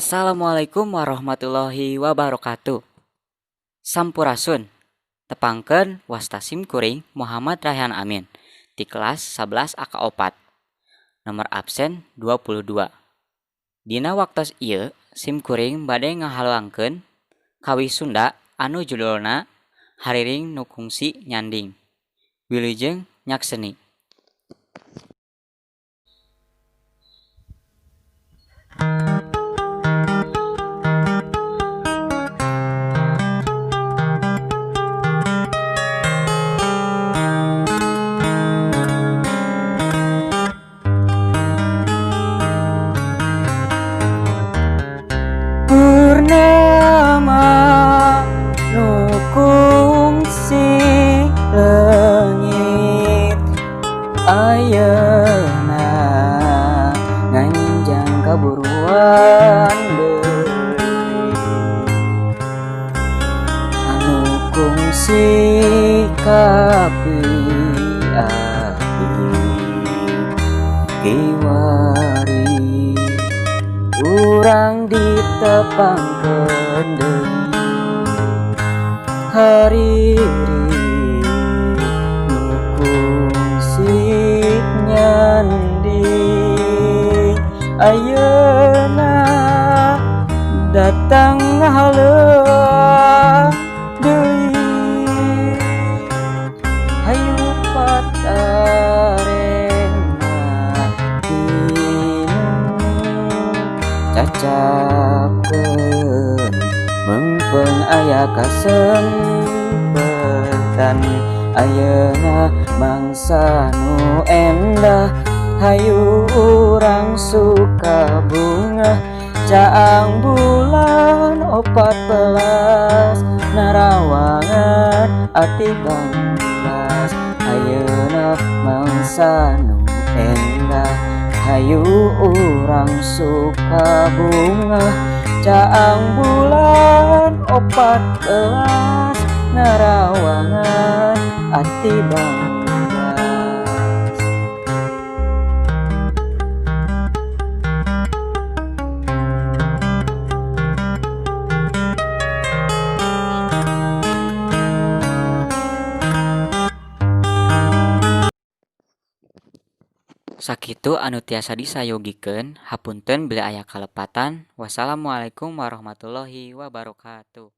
Assalamualaikum warahmatullahi wabarakatuh. Sampurasun. Tepangkeun wasta sim kuring Muhammad Raihan Amin ti kelas 11 AK4. Nomor absen 22. Dina waktos ieu sim kuring bade ngahaluangkeun kawih Sunda anu judulna Hariring Nu Kungsi Nyanding. Wilujeng nyakseni. Purnama nu kungsi leungit ayeuna nganjang kaburuan deui anu kungsi kapi-api kiwari urang ditepangkeun deui hariring nu kungsi nyanding ayeuna datang ngahaleuang deui hayu patarema tinu cacapkeun meungpeung aya kasempetan ayeuna mangsa nu endah hayu urang suka bungah caang bulan 14 narawangan ati banglas ayeuna mangsa nu endah hayu urang suka bungah caang bulan 14 narawangan ati banglas. Sakitu anu tiasa disayogikeun hapunten bilih aya kalepatan. Wassalamualaikum warahmatullahi wabarakatuh.